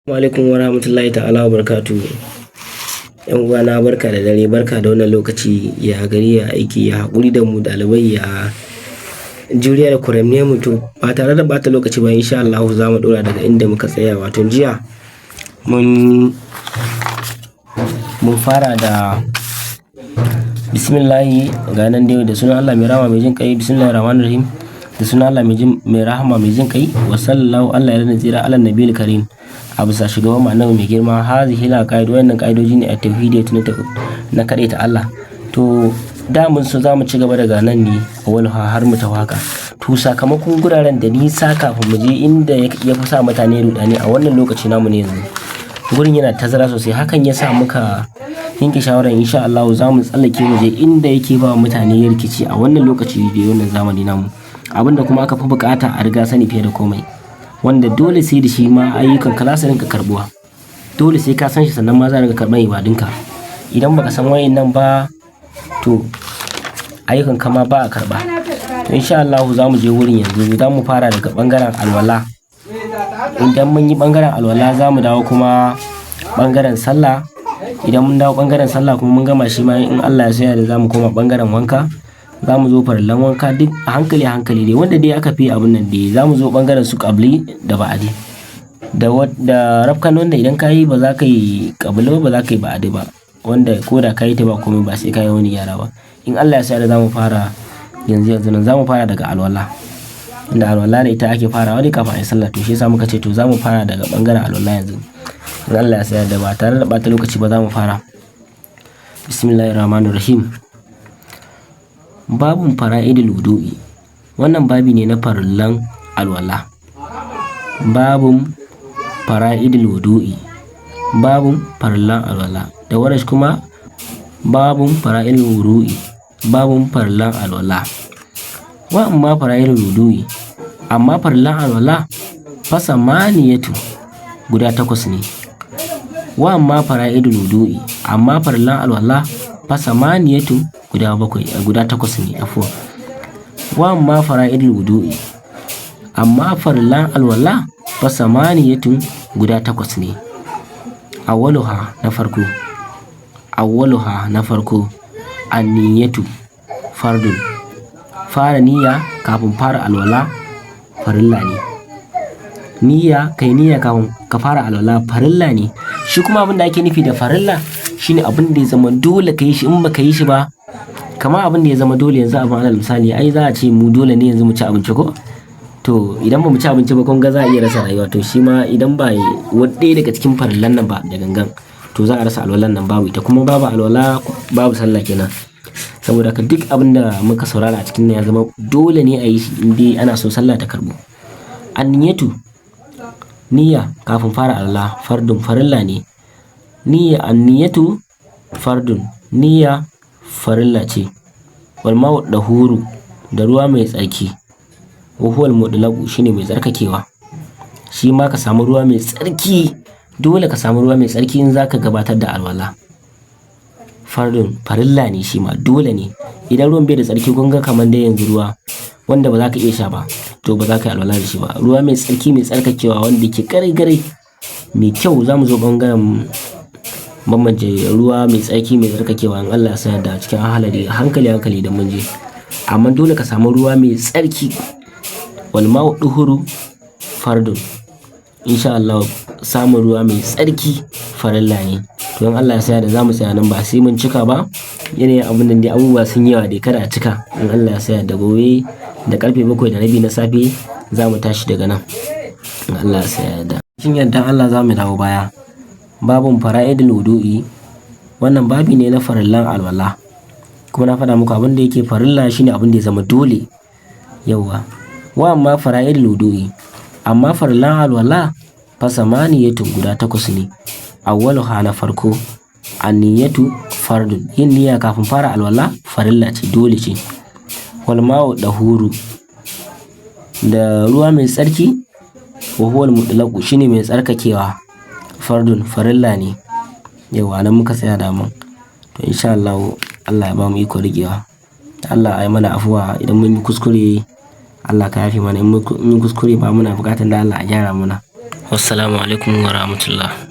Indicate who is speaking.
Speaker 1: Alaikum wa rahmatullahi ta'ala wa barakatuhu. ‘Yan uwana, barka da dare, barka da wannan lokaci, ya gari, ya aiki, ya haƙuri da mu ɗalibai, ya juriya da kuramniyar mu. To, ba tare da ɓata lokaci ba, insha Allahu za mu ɗora daga inda muka tsaya. Wato jiya mun fara da bismillahi, ga nan dai, da sunan Allah mai rahama mai jin ƙai, bismillahir rahmanir rahim, da sunan Allah mai rahama mai jin ƙai, wa sallallahu, Allah ya rana tsira, ala nabiyil karim, a bisa shugaban mu annabi mai girma. Hazihi la qaid, wannan ƙa'idoji ne a tauhidi na kaɗaita Allah. To, da mun so za mu ci gaba daga nan ne awwal har mu tafi haka. To, sakamakon guraren da nisa, kafin mu je inda ya fi sa mutane ruɗani a wannan lokaci namu ne yanzu, gurin yana tazara sosai. Hakan ya sa muka yanke shawarar insha Allah za mu tsallake mu je inda yake ba mutane rikici a wannan lokaci da wannan zamani namu, abinda kuma aka fi bukata a riga sani fiye da komai, wanda dole sai da shi ma ayyukan ka za su rinka karbuwa. Dole sai ka san shi sannan ma za a rinka karban ibadunka. Idan baka san wayannan ba, to ayyukan ka ma ba a karba. To, insha Allah za mu je wurin yanzu. Za mu fara daga bangaren alwala. Idan mun yi bangaren alwala, za mu dawo kuma bangaren sallah. Idan mun dawo bangaren sallah kuma mun gama shi ma, in Allah ya so ya da, za mu koma bangaren wanka. Za mu zo farillan wanka, duk a hankali a hankali dai, wanda dai aka fi abun nan dai. Za mu zo bangaren su ƙabli da ba'adi da rafkan, wanda idan ka yi ba za ka yi ƙabli ba, ba za ka yi ba'adi ba, wanda ko da ka yi ta ba komai, ba sai ka yi wani gyara ba. In Allah ya sa da za mu fara yanzu yanzu nan. Za mu fara daga alwala, inda alwala da ita ake farawa dai kafin a yi sallah. To, shi yasa muka ce to za mu fara daga bangaren alwala yanzu, in Allah ya sa da. Ba tare da ɓata lokaci ba, za mu fara. Bismillahir rahmanir rahim. Babun fara'idul wudu'i, wannan babi ne na farillan alwala. Babun fara'idul wudu'i, babun farillan alwala. Da warash kuma babun fara'idul wudu'i, babun farillan alwala. Wa amma fara'idul wudu'i, amma farillan alwala, fa samaniyatu, guda takwas ne. Wa amma fara'idul wudu'i, amma farillan alwala, fa samaniyatu, guda bakwai, guda takwas ne, afuwan. Wa amma fara'idul wudu'i, amma farillan alwala, fa samaniyatu, guda takwas ne. Awwaluha, na farko, awwaluha, na farko, anniyatu fardun, fara niyya kafin fara alwala farilla ne. Niyya, kai niyya kafin ka fara alwala farilla ne. Shi kuma abin da ake nufi da farilla shine abin da ya zama dole ka yi shi, in baka yi shi ba, kamar abin da ya zama dole yanzu, abin alal misali, ai za a ce mu dole ne yanzu mu ci abinci ko? To, idan ba mu ci abinci ba, kun ga za a iya rasa rayuwa. To, shi ma idan ba ɗaya daga cikin farillan nan ba da gangan, to za a rasa alwalan nan, babu ita kuma, babu alwala babu sallah kenan. Saboda haka duk abin da muka saurara a cikin nan ya zama dole ne a yi shi in dai ana so sallah ta karɓu. Anniyatu, niyya kafin fara alwala, fardun, farilla ne. Niyya, anniyatu fardun, niyya farilla ce. Wal ma'u dahuru, da ruwa mai tsarki. Wa huwal mutlaqu, shine mai tsarkakewa. Shi ma ka samu ruwa mai tsarki, dole ka samu ruwa mai tsarki in zaka gabatar da alwala. Fardun, farilla ne shi ma, dole ne. Idan ruwan bai da tsarki, kun ga kamar dai yanzu ruwa wanda ba za ka iya sha ba, to ba za ka yi alwala da shi ba. Ruwa mai tsarki, mai tsarkakewa, wanda yake garai garai, mai kyau. Za mu zo ɓangaren bambance ruwa mai tsarki, mai tsarkakewa, in Allah ya sa da cikin ahalari, hankali hankali idan mun je. Amma dole ka samu ruwa mai tsarki. Wal ma'u duhuru fardun. Insha Allah samun ruwa mai tsarki farilla ne. To, in Allah ya sa da za mu tsaya nan, ba sai mun cika ba. Yanayin abun nan dai, abubuwa sun yawa dai, kada a cika. In Allah ya sa da gobe da karfe 7:30 na safe za mu tashi daga nan. In Allah ya sa da. Cikin yardan Allah za mu dawo baya. Babun fara'idul wudu'i, wannan babi ne na farillan alwala. Kuma na faɗa muku abin da yake farilla shine abin da ya zama dole. Yauwa. Wa amma fara'idul wudu'i, amma farillan alwala, fa samaniyatu, guda takwas ne. Awwaluha, na farko, anniyatu fardun, yin niyya kafin fara alwala farilla ce, dole ce. Wal ma'u dahuru, da ruwa mai tsarki, wa huwal mutlaqu, shine mai tsarkakewa, fardun, farilla ne. Yauwa, nan muka tsaya daman. To, insha Allah, Allah ya bamu iko riƙewa. Allah ya yi mana afuwa idan mun yi kuskure, Allah ka yafe mana. In mun yi kuskure ba muna buƙatar da Allah a gyara mana. Wassalamu alaikum wa rahmatullah.